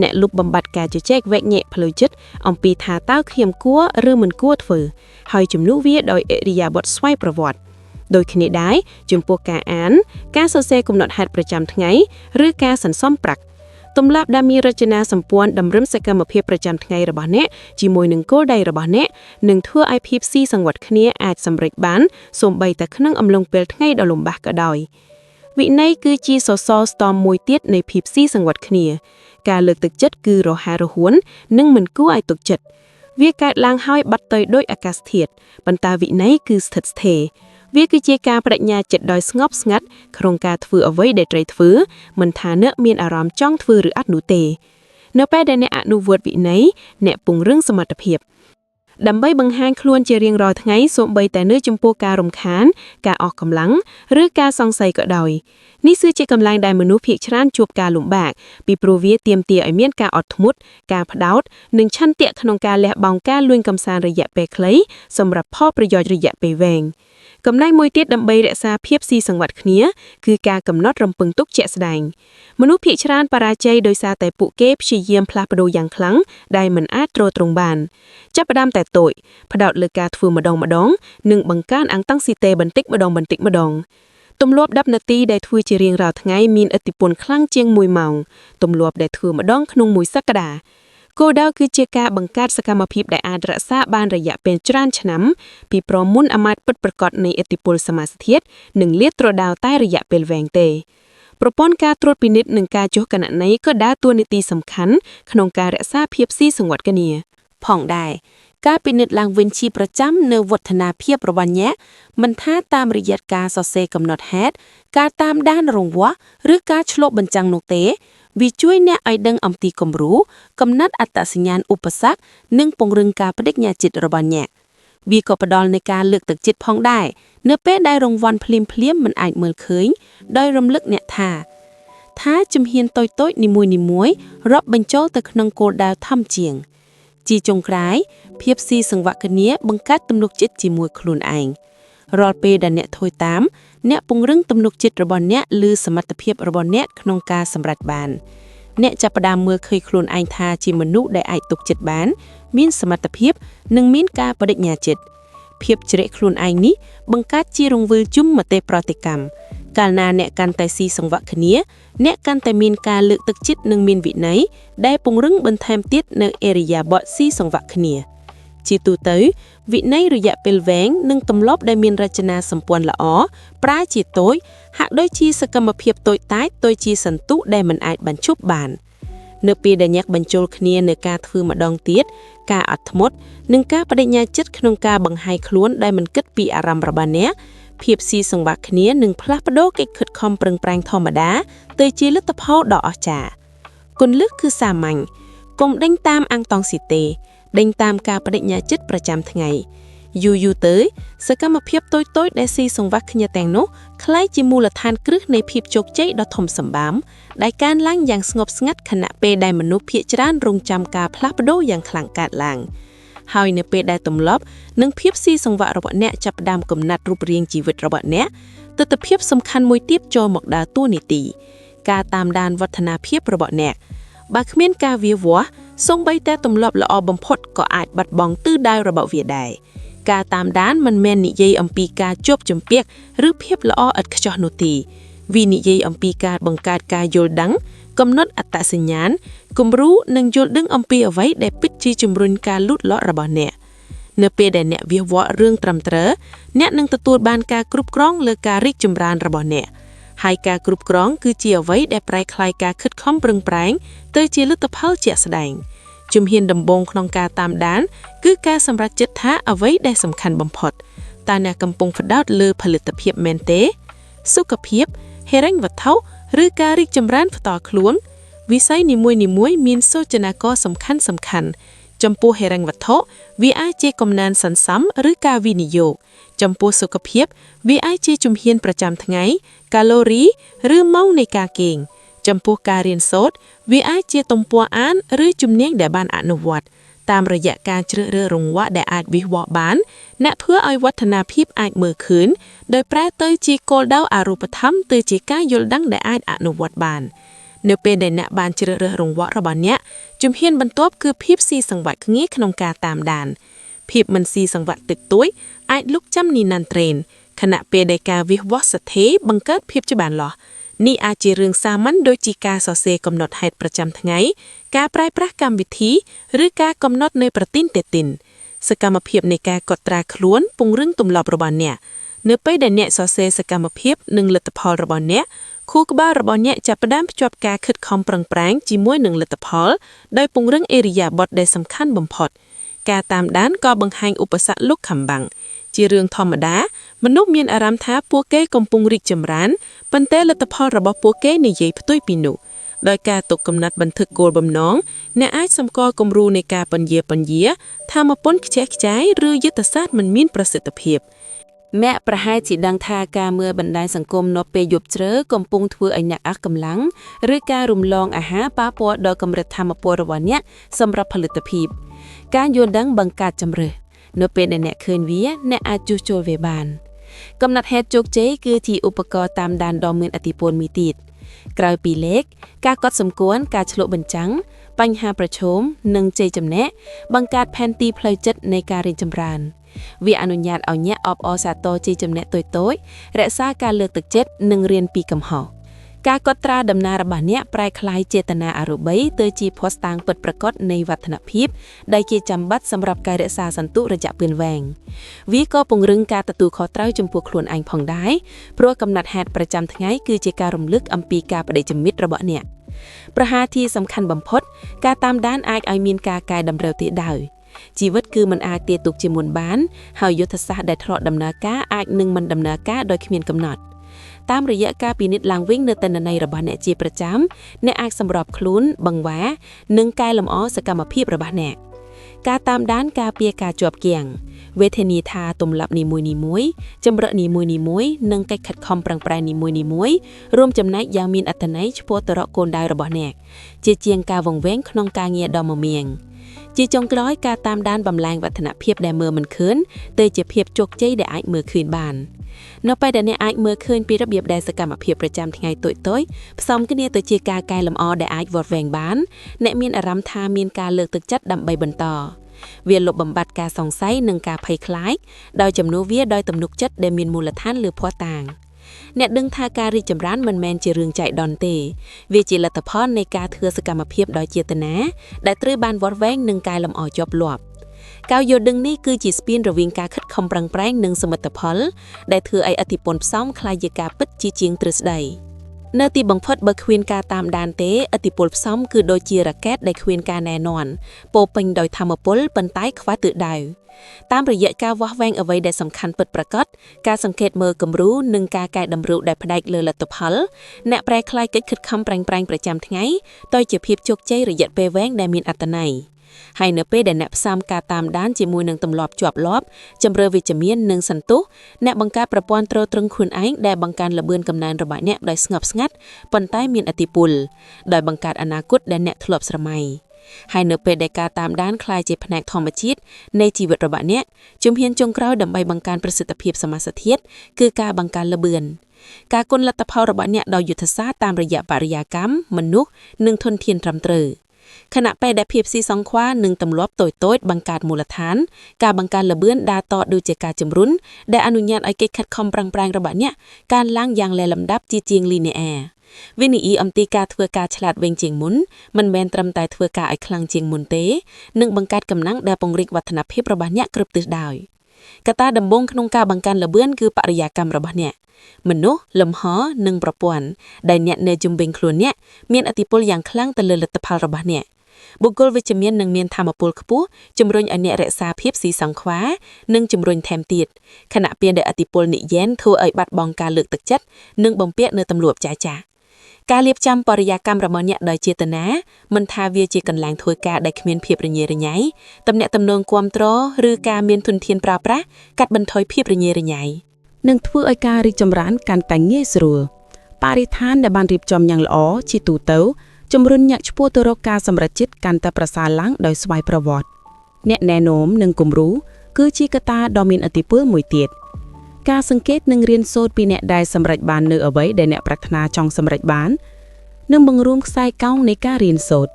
អ្នកលុបបំបាត់ការជជែកវែកញែកផ្លូវចិត្តអំពីថាតើខ្ញុំគួរឬមិនគួរធ្វើហើយជំនួសវាដោយឥរិយាបថស្វ័យប្រវត្តិដូចគ្នាដែរចំពោះការអាន ការសរសេរកំណត់ហេតុប្រចាំថ្ងៃឬការសន្សំប្រាក់ទម្លាប់ដែលមានរចនាសម្ព័ន្ធតម្រឹមសកម្មភាពប្រចាំថ្ងៃរបស់អ្នកជាមួយនឹងគោលដៅរបស់អ្នកនឹងធ្វើឲ្យភាពស៊ីសង្វាត់គ្នាអាចសម្រេចបានសូម្បីតែក្នុងអំឡុងពេលថ្ងៃដ៏លំបាកក៏ដោយវិន័យគឺជាសសរស្តម្ភមួយទៀតនៃភាពស៊ីសង្វាត់គ្នា ការលើកទឹកចិត្តគឺរហ័សរហួននិងមិនគួរឲ្យទុកចិត្តវាកើតឡើងហើយបាត់ទៅដោយអាកាសធាតុប៉ុន្តែវិន័យគឺស្ថិតស្ថេរវាគឺជាការបដិញ្ញាចិត្តដោយស្ងប់ស្ងាត់ក្នុងការធ្វើអ្វីដែលត្រូវធ្វើមិនថាអ្នកមានអារម្មណ៍ចង់ធ្វើឬអត់នោះទេ នៅពេលដែលអ្នកអនុវត្តវិន័យអ្នកពង្រឹងសមត្ថភាពដើម្បីបង្ហាញខ្លួនជារៀងរាល់ថ្ងៃសូម្បីតែនៅចំពោះការរំខាន ការអស់កម្លាំងឬការសង្ស័យក៏ដោយនេះគឺជាកម្លាំងដែលមនុស្សភាគច្រើនជួបការលំបាកពីព្រោះវាទាមទារឲ្យមានការអត់ធ្មត់ការផ្ដោតនិងឆន្ទៈក្នុងការលះបង់ការលួចកំសាន្តរយៈពេលខ្លីសម្រាប់ផលប្រយោជន៍រយៈពេលវែងកម្លាំងមួយទៀតដើម្បីរក្សាភាពស៊ីសង្វាត់គ្នាគឺការកំណត់រំពឹងទុកជាក់ស្ដែងមនុស្សភាគច្រើនបរាជ័យដោយសារតែពួកគេព្យាយាមផ្លាស់ប្ដូរយ៉ាងខ្លាំងដែលមិនអាចទ្រទ្រង់បានចាប់ផ្ដើមតែតូចផ្ដោតលើការធ្វើម្ដងម្ដងនិងបង្កើនអង់តង់ស៊ីតេបន្តិចម្ដងបន្តិចម្ដងទម្លាប់10នាទីដែលធ្វើជារៀងរាល់ថ្ងៃមានឥទ្ធិពលខ្លាំងជាង1ម៉ោងទម្លាប់ដែលធ្វើម្ដងក្នុងមួយសប្តាហ៍គោលដៅគឺជាការបង្កើតសកម្មភាពដែលអាចរក្សាបានរយៈពេលច្រើនឆ្នាំពីព្រោះមុនអាមាត្យពិតប្រាកដនៃឥទ្ធិពលសមាសធាតុនិងលាតត្រដាវតែរយៈពេលវែងទេប្រព័ន្ធការត្រួតពិនិត្យនិងការចុះគណនេយ្យក៏ដើរតួនាទីសំខាន់ក្នុងការរក្សាភាពស៊ីសង្វាត់គ្នា ផងដែរការពិនិត្យឡើងវិញជាប្រចាំនៅវឌ្ឍនាភាពរបស់អ្នកមិនថាតាមរយៈការសរសេរកំណត់ហេតុការតាមដានរង្វាស់ឬការឆ្លុះបញ្ចាំងនោះទេវាជួយអ្នកឲ្យដឹងអំពីគំរូកំណត់អត្តសញ្ញាណឧបសគ្គនិងពង្រឹងការបដិញ្ញាចិត្តរបស់អ្នកវាក៏ផ្ដល់នូវការលើកទឹកចិត្តផងដែរនៅពេលដែលរង្វាន់ភ្លាមៗមិនអាចមើលឃើញដោយរំលឹកអ្នកថាថាជំហានតូចៗនីមួយៗរាប់បញ្ចូលទៅក្នុងគោលដៅធំជាង ជាចុងក្រោយភាពស៊ីសង្វាក់គ្នាបង្កើតទំនុកចិត្តជាមួយខ្លួនឯងរាល់ពេលដែលអ្នកធ្វើតាម អ្នកពង្រឹងទំនុកចិត្តរបស់អ្នកឬសមត្ថភាពរបស់អ្នកក្នុងការសម្រេចបាន អ្នកចាប់ផ្ដើមមើលឃើញខ្លួនឯងថាជាមនុស្សដែលអាចទុកចិត្តបាន មានសមត្ថភាពនិងមានការបដិញ្ញាចិត្តភាពជ្រែកខ្លួនឯងនេះបង្កើតជារង្វិលជុំមតិប្រតិកម្មកាលណាអ្នកកាន់តែស៊ីសង្វាក់គ្នា អ្នកកាន់តែមានការលើកទឹកចិត្តនិងមានវិន័យដែលពង្រឹងបន្ថែមទៀតនៅអេរិយាបថស៊ីសង្វាក់គ្នា ជាទូទៅវិន័យរយៈពេលវែងនិងទម្លាប់ដែលមានរចនាសម្ព័ន្ធល្អប្រែជាតូចហាក់ដូចជាសកម្មភាពតូចតាចទៅជាសន្ទុះដែលមិនអាចបញ្ឈប់បាន នៅពេលដែលអ្នកបញ្ចូលគ្នានៅការធ្វើម្ដងទៀតការអត់ធ្មត់និងការបដិញ្ញាចិត្តក្នុងការបង្ហាញខ្លួនដែលមិនគិតពីអារម្មណ៍របស់អ្នកភាពស៊ីសង្វាក់គ្នានឹងផ្លាស់ប្ដូរកិច្ចខិតខំប្រឹងប្រែងធម្មតាទៅជាលទ្ធផលដ៏អស្ចារ្យគន្លឹះគឺសាមញ្ញកុំដេញតាមអាំងតង់ស៊ីតេដេញតាមការបដិញ្ញាចិត្តប្រចាំថ្ងៃ យូរយូរទៅសកម្មភាពតូចៗដែលស៊ីសង្វាក់គ្នាទាំងនោះក្លាយជាមូលដ្ឋានគ្រឹះនៃភាពជោគជ័យដ៏ធំសម្បើមដែលកើនឡើងយ៉ាងស្ងប់ស្ងាត់ខណៈពេលដែលមនុស្សភាគច្រើនរងចាំការផ្លាស់ប្ដូរយ៉ាងខ្លាំងកើតឡើងហើយនៅពេលដែលទម្លាប់និងភាពស៊ីសង្វាក់របស់អ្នកចាប់ផ្ដើមកំណត់រូបរាងជីវិតរបស់អ្នកទិដ្ឋភាពសំខាន់មួយទៀតចូលមកដើរតួនាទីការតាមដានវឌ្ឍនភាពរបស់អ្នកបើគ្មានការវាយវាស់សូម្បីតែទម្លាប់ល្អបំផុតក៏អាចបាត់បង់ទិសដៅរបស់វាដែរការតាមដានមិនមែននិយាយអំពីការជាប់ជំពាក់ឬភាពល្អឥតខ្ចោះនោះទេវានិយាយអំពីការបង្កើតការយល់ដឹងកំណត់អត្តសញ្ញាណគំរូនិងយល់ដឹងអំពីអ្វីដែលពិតជាជំរុញការលូតលាស់របស់អ្នកនៅពេលដែលអ្នកវាស់វត្តរឿងត្រឹមត្រូវអ្នកនឹងទទួលបានការគ្រប់គ្រងលើការរីកចម្រើនរបស់អ្នកហើយការគ្រប់គ្រងគឺជាអ្វីដែលប្រែក្លាយការខិតខំប្រឹងប្រែងទៅជាលទ្ធផលជាក់ស្ដែងជំហានដំបូងក្នុងការតាមដានគឺការសម្រេចចិត្តថាអ្វីដែលសំខាន់បំផុតតើអ្នកកំពុងផ្ដោតលើផលិតភាពមែនទេសុខភាពហិរញ្ញវត្ថុឬការរីកចម្រើនផ្ទាល់ខ្លួនវិស័យនីមួយៗមានសូចនាករសំខាន់សំខាន់ចំពោះហិរញ្ញវត្ថុវាអាចជាកំណើនសន្សំឬការវិនិយោគចំពោះសុខភាពវាអាចជាជំហានប្រចាំថ្ងៃកាឡូរីឬម៉ោងនៃការគេងចំពោះការរៀនសូត្រវាអាចជាទំព័រអានឬជំនាញដែលបានអនុវត្តតាមរយៈការជ្រើសរើសរង្វាក់ដែលអាចវិវត្តបានអ្នកធ្វើឲ្យវឌ្ឍនភាពអាចមើលឃើញដោយប្រែទៅជាគោលដៅអរូបធម្មទៅជាការយល់ដឹងដែលអាចអនុវត្តបាននៅពេលដែលអ្នកបានជ្រើសរើសរង្វាក់របស់អ្នកជំហានបន្ទាប់គឺភាពស៊ីសង្វាក់គ្នាក្នុងការតាមដានភាពមិនស៊ីសង្វាក់តិចតួចអាចលុកចាំនីណាន់ត្រេនខណៈពេលដែលការវិវត្តសថេបង្កើតភាពច្បាស់លាស់នេះអាចជារឿងសាមញ្ញដូចជាការសរសេរកំណត់ហេតុប្រចាំថ្ងៃការប្រែប្រាស់កម្មវិធីឬការកំណត់នៅប្រតិនទេតិនសកម្មភាពនៃការកត់ត្រាខ្លួនពង្រឹងទម្លាប់របស់អ្នកនៅពេលដែលអ្នកសរសេរសកម្មភាពនិងលទ្ធផលរបស់អ្នកខួរក្បាលរបស់អ្នកចាប់ផ្ដើមភ្ជាប់ការខិតខំប្រឹងប្រែងជាមួយនឹងលទ្ធផលដោយពង្រឹងឥរិយាបថដែលសំខាន់បំផុតការតាមដានក៏បង្ហាញឧបសគ្គលុកខំបាំងជារឿងធម្មតាមនុស្សមានអារម្មណ៍ថាពួកគេកំពុងរីកចម្រើនប៉ុន្តែលទ្ធផលរបស់ពួកគេនិយាយផ្ទុយពីនោះដោយការទុកកំណត់បន្ថឹកគោលបំណងអ្នកអាចសម្គាល់គំរូនៃការពន្យាពន្យាធម្មពន្ធខ្ជះខ្ចាយឬយុទ្ធសាស្ត្រមិនមានប្រសិទ្ធភាព អ្នកប្រហែលជាដឹងថាការមើលបណ្ដាញសង្គមនៅពេលយប់ជ្រៅកំពុងធ្វើឲ្យអ្នកអស់កម្លាំងឬការរំលងអាហារប៉ះពាល់ដល់កម្រិតធម៌ពលរបស់អ្នកសម្រាប់ផលិតភាពការយល់ដឹងបង្កើតជំរើសនៅពេលដែលអ្នកឃើញវាអ្នកអាចជួសជុលវាបានកំណត់ហេតុជោគជ័យគឺជាឧបករណ៍តាមដានដ៏មានឥទ្ធិពលមួយទៀតក្រៅពីលេខការកត់សម្គាល់ការឆ្លុះបញ្ចាំងបញ្ហាប្រឈមនិងជ័យជំនះបង្កើតផែនទីផ្លូវចិត្តនៃការរីកចម្រើនវាអនុញ្ញាតឲ្យអ្នកអបអរសាទរជ័យជំនះតូចៗរក្សាការលើកទឹកចិត្តនិងរៀនពីកំហុសការកត់ត្រាដំណើររបស់អ្នកប្រែក្លាយចេតនាអរូបីទៅជាភស្តុតាងពិតប្រាកដនៃវឌ្ឍនភាពដែលជាចាំបាច់សម្រាប់ការរក្សាសន្ទុះរយៈពេលវែងវាក៏ពង្រឹងការទទួលខុសត្រូវចំពោះខ្លួនឯងផងដែរព្រោះកំណត់ហេតុប្រចាំថ្ងៃគឺជាការរំលឹកអំពីការបដិជំមិតរបស់អ្នកប្រហាទីសំខាន់បំផុតការតាមដានអាចឲ្យមានការកែតម្រូវទេដោយជីវិតគឺមិនអាចទាទុកជាមុនបានហើយយុទ្ធសាស្ត្រដែលធ្លាប់ដំណើរការអាចនឹងមិនដំណើរការដោយគ្មានកំណត់តាមរយៈការពិនិត្យឡើងវិញនៅទិន្នន័យរបស់អ្នកជាប្រចាំអ្នកអាចសម្របខ្លួនបង្វែរនិងកែលម្អសកម្មភាពរបស់អ្នកការតាមដានការពារការជាប់គាំងវេធានាថាទម្លាប់នីមួយៗចម្រឹកនីមួយៗនិងកិច្ចខិតខំប្រឹងប្រែងនីមួយៗរួមចំណែកយ៉ាងមានអត្ថន័យឆ្ពោះទៅរកគោលដៅរបស់អ្នកជាជាងការវង្វេងក្នុងការងារដ៏មមាញជាចុងក្រោយការតាមដានបំលែងវឌ្ឍនភាពដែលមើលមិនឃើញទៅជាភាពជោគជ័យដែលអាចមើលឃើញបាននៅពេលដែលអ្នកអាចមើលឃើញពីរបៀបដែលសកម្មភាពប្រចាំថ្ងៃតូចៗផ្សំគ្នាទៅជាការកែលម្អដែលអាចវាស់វែងបានអ្នកមានអារម្មណ៍ថាមានការលើកទឹកចិត្តដើម្បីបន្តវាលុបបំបាត់ការសង្ស័យនិងការភ័យខ្លាចដោយជំនួសវាដោយទំនុកចិត្តដែលមានមូលដ្ឋានលើភស្តុតាងអ្នកដឹងថាការរីកចម្រើនមិនមែនជារឿងចៃដន្យទេវាជាលទ្ធផលនៃការធ្វើសកម្មភាពដោយចេតនាដែលត្រូវបានវាស់វែងនិងកែលម្អជាប់លាប់ការយល់ដឹងនេះគឺជាស្ពានរវាងការខិតខំប្រឹងប្រែងនិងសមិទ្ធផលដែលធ្វើឲ្យឥទ្ធិពលផ្សំក្លាយជាការពិតជាជាងទ្រឹស្ដីនៅទីបំផុតបើគ្មានការតាមដានទេឥទ្ធិពលផ្សំគឺដូចជារ៉ាកែតដែលគ្មានការណែនាំពោពេញដោយធម៌ពលប៉ុន្តែខ្វះទិសដៅតាមរយៈការវាស់វែងអ្វីដែលសំខាន់ពិតប្រាកដការសង្កេតមើលគំរូនិងការកែតម្រូវដែលផ្អែកលើលទ្ធផលអ្នកប្រែក្លាយកិច្ចខិតខំប្រឹងប្រែងប្រចាំថ្ងៃទៅជាភាពជោគជ័យរយៈពេលវែងដែលមានអត្ថន័យ។ ហើយនៅពេលដែលអ្នកផ្សំការតាមដានជាមួយនឹងទម្លាប់ជាប់លាប់ជំរឿវិជ្ជមាននិងសន្ទុះអ្នកបង្កើតប្រព័ន្ធទ្រទ្រង់ខ្លួនឯងដែលបង្កើនល្បឿនកំណើនរបស់អ្នកដោយស្ងប់ស្ងាត់ប៉ុន្តែមានឥទ្ធិពលដោយបង្កើតអនាគតដែលអ្នកធ្លាប់ស្រមៃហើយនៅពេលដែលការតាមដានក្លាយជាផ្នែកធម្មជាតិនៃជីវិតរបស់អ្នកជំហានចុងក្រោយដើម្បីបង្កើនប្រសិទ្ធភាពសមាសធាតុគឺការបង្កើនល្បឿនការគុណលទ្ធផលរបស់អ្នកដោយយុទ្ធសាស្ត្រតាមរយៈបរិយាកម្មមនុស្សនិងធនធានត្រឹមត្រូវខណៈពេលដែលភាពស៊ីសង្ខ្វានិងទម្លាប់តូចៗបង្កើតមូលដ្ឋានការបង្កើនល្បឿនដើរតដូចជាការជំរុញដែលអនុញ្ញាតឲ្យកិច្ចខិតខំប្រឹងប្រែងរបស់អ្នកកើនឡើងយ៉ាងលំដាប់ជាជាង linear វិនិច្ឆ័យអំពីការធ្វើការឆ្លាតវិញជាងមុនមិនមែនត្រឹមតែធ្វើការឲ្យខ្លាំងជាងមុនទេនិងបង្កើតកម្លាំងដែលពង្រីកវឌ្ឍនភាពរបស់អ្នកគ្រប់ទិសដៅកត្តាដំបូងក្នុងការបង្កើនល្បឿនគឺបរិយាកម្មរបស់អ្នកមនុស្សលំហនិងប្រព័ន្ធដែលអ្នកនៅជុំវិញខ្លួនអ្នកមានឥទ្ធិពលយ៉ាងខ្លាំងទៅលើលទ្ធផលរបស់អ្នកបុគ្គលវិជ្ជមាននឹងមានថាមពលខ្ពស់ជំរុញឲ្យអ្នករក្សាភាពស៊ីសង្ខ្វានិងជំរុញថែមទៀតខណៈពេលដែលឥទ្ធិពលនិយមធ្វើឲ្យបាត់បង់ការលើកទឹកចិត្តនិងបំពាក់នៅទម្លាប់ចាស់ចាស់ការរៀបចំបរិយាកម្មរបស់អ្នកដោយចេតនាមិនថាវាជាកន្លែងធ្វើការដែលគ្មានភាពរញ៉េរញ៉ៃតំណាក់តំណងគាំទ្រឬការមានធនធានប្រើប្រាស់កាត់បន្ថយភាពរញ៉េរញ៉ៃ នឹងធ្វើឲ្យការរីកចម្រើនកាន់តែងាយស្រួលបរិស្ថានដែលបានរៀបចំយ៉ាងល្អជាទូទៅជំរុញអ្នកឆ្ពោះទៅរកការសម្រេចចិត្តកាន់តែប្រសើរឡើងដោយស្វ័យប្រវត្តិអ្នកណែនាំនិងគំរូគឺជាកត្តាដ៏មានឥទ្ធិពលមួយទៀតការសង្កេតនិងរៀនសូត្រពីអ្នកដែលសម្រេចបាននៅអ្វីដែលអ្នកប្រាថ្នាចង់សម្រេចបាននិងបង្រួមខ្សែកោងនៃការរៀនសូត្រ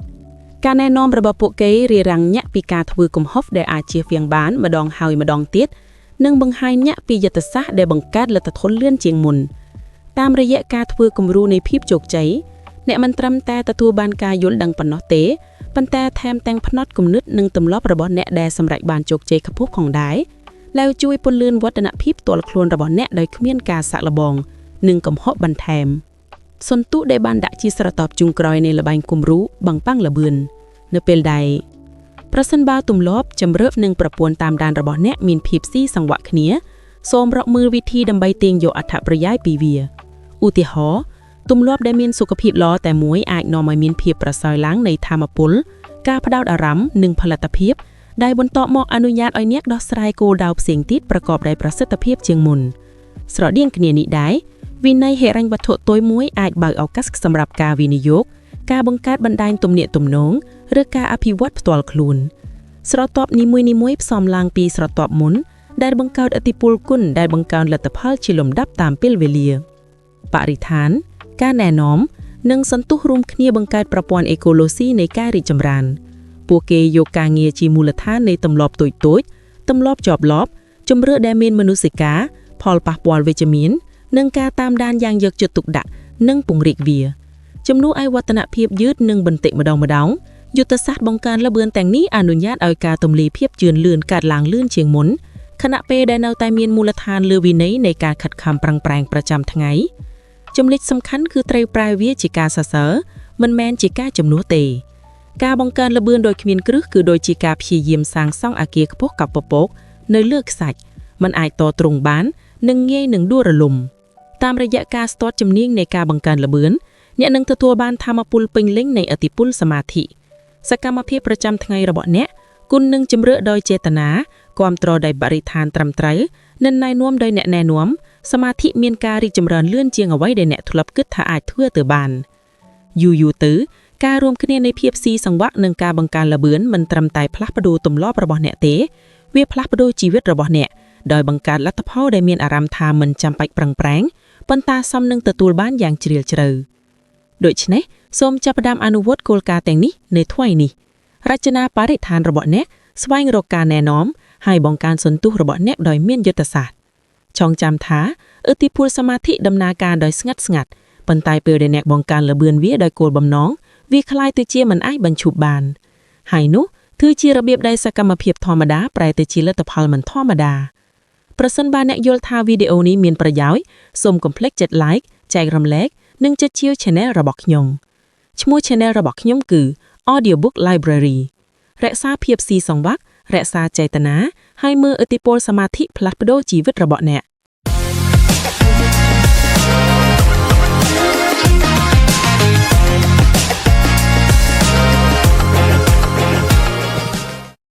ការណែនាំរបស់ពួកគេរារាំងអ្នកពីការធ្វើកំហុសដែលអាចជៀសវាងបានម្ដងហើយម្ដងទៀតនិងបង្ហាញអ្នកពីយុទ្ធសាស្ត្រដែលបង្កើតលទ្ធផលលឿនជាងមុនតាមរយៈការធ្វើគំរូនៃភាពជោគជ័យអ្នកមិនត្រឹមតែទទួលបានការយល់ដឹងប៉ុណ្ណោះទេប៉ុន្តែថែមទាំងផ្នត់គំនិតនិងទម្លាប់របស់អ្នកដែលសម្រេចបានជោគជ័យខ្ពស់ផងដែរដែលជួយពន្លឿនវឌ្ឍនភាពផ្ទាល់ខ្លួនរបស់អ្នកដោយគ្មានការសាកល្បងនិងកំហុសបន្ថែមសន្ទុះដែលបានដាក់ជាស្រទាប់ជុងក្រោយនៃល្បែងគំរូបង្ប៉ាំងលបឿននៅពេលដែលប្រសិនបើទម្លាប់ជំរឿបនិងប្រព័ន្ធតាមដានរបស់អ្នកមានភាពស៊ីសង្វាក់គ្នាសូមរកមើលវិធីដើម្បីទាញយកអត្ថប្រយោជន៍ពីវាឧទាហរណ៍ទម្លាប់ដែលមានសុខភាពល្អតែមួយអាចនាំឲ្យមានភាពប្រសើរឡើងនៃថាមពលការផ្ដោតអារម្មណ៍និងផលិតភាពដែលបន្តមកអនុញ្ញាតឲ្យអ្នកដោះស្រាយគោលដៅផ្សេងទៀតប្រកបដោយប្រសិទ្ធភាពជាងមុនស្រដៀងគ្នានេះដែរវិន័យហិរញ្ញវត្ថុតូចមួយអាចបើកឱកាសសម្រាប់ការវិនិយោគការបង្កើតបណ្ដាញទំនាក់ទំនងឬការអភិវឌ្ឍផ្ទាល់ខ្លួនស្រទាប់នីមួយៗផ្សំឡើងពីស្រទាប់មុនដែលបង្កើតឥទ្ធិពលគុណដែលបង្កើនលទ្ធផលជាលំដាប់តាមពេលវេលាបរិស្ថានការណែនាំនិងសន្ទុះរួមគ្នាបង្កើតប្រព័ន្ធអេកូឡូស៊ីនៃការរីកចម្រើនពួកគេយកការងារជាមូលដ្ឋាននៃទម្លាប់តូចៗទម្លាប់ជាប់លាប់ជំរឿដែលមានមនុសិកាផលប៉ះពាល់វិជ្ជមាននិងការតាមដានយ៉ាងយកចិត្តទុកដាក់និងពង្រីកវាជំនួសឲ្យវឌ្ឍនភាពយឺតនិងបន្តិចម្ដងម្ដងយុទ្ធសាស្ត្របង្កើនល្បឿនទាំងនេះអនុញ្ញាតឲ្យការទម្លាយភាពជឿនលឿនកើតឡើងលឿនជាងមុនខណៈពេលដែលនៅតែមានមូលដ្ឋានលើវិន័យនៃការខិតខំប្រឹងប្រែងប្រចាំថ្ងៃចំណុចសំខាន់គឺត្រូវប្រើវាជាការសរសើរមិនមែនជាការជំនួសទេការបង្កើនល្បឿនដោយគ្មានគ្រឹះគឺដូចជាការព្យាយាមសាងសង់អគារខ្ពស់កប់ពពកនៅលើខ្សាច់มันអាចតទ្រង់បាននិងងាយនឹងដួលរលំតាមរយៈការស្ទាត់ជំនាញនៃការបង្កើនល្បឿនអ្នកនឹងទទួលបានថាមពលពេញលេញនៃឥទ្ធិពលសមាធិសកម្មភាពប្រចាំថ្ងៃរបស់អ្នកគុណនឹងជំរឿដោយចេតនាគាំទ្រដោយបរិស្ថានត្រឹមត្រូវនិងណែនាំដោយអ្នកណែនាំសមាធិមានការរីកចម្រើនលឿនជាងអ្វីដែលអ្នកធ្លាប់គិតថាអាចធ្វើទៅបានយូរយូរទៅការរួមគ្នានៃភាពស៊ីសង្វាក់និងការបង្កើនល្បឿនមិនត្រឹមតែផ្លាស់ប្ដូរទម្លាប់របស់អ្នកទេវាផ្លាស់ប្ដូរជីវិតរបស់អ្នកដោយបង្កើតលទ្ធផលដែលមានអារម្មណ៍ថាមិនចាំបាច់ប្រឹងប្រែងប៉ុន្តែសមនឹងទទួលបានយ៉ាងជ្រាលជ្រៅដូច្នេះសូមចាប់ផ្ដើមអនុវត្តគោលការណ៍ទាំងនេះនៅថ្ងៃនេះរចនាបរិស្ថានរបស់អ្នកស្វែងរកការណែនាំហើយបង្កើនសន្ទុះរបស់អ្នកដោយមានយុទ្ធសាស្ត្រចងចាំថាឥទ្ធិពលសមាធិដំណើរការដោយស្ងាត់ស្ងាត់ប៉ុន្តែពេលដែលអ្នកបង្កើនល្បឿនវាដោយគោលបំណងវាក្លាយទៅជាមិនអាចបញ្ឈប់បានហើយនោះគឺជារបៀបដែលសកម្មភាពធម្មតាប្រែទៅជាលទ្ធផលមិនធម្មតាប្រសិនបើអ្នកយល់ថាវីដេអូនេះមានប្រយោជន៍សូមកុំភ្លេចចុច like ចែករំលែកនិងចុចជា Channel របស់ខ្ញុំឈ្មោះ Channel របស់ខ្ញុំគឺ Audiobook Library រក្សាភាពស៊ីសង្វាក់រក្សាចេតនាហើយមើលឥទ្ធិពលសមាធិផ្លាស់ប្ដូរជីវិតរបស់អ្នក។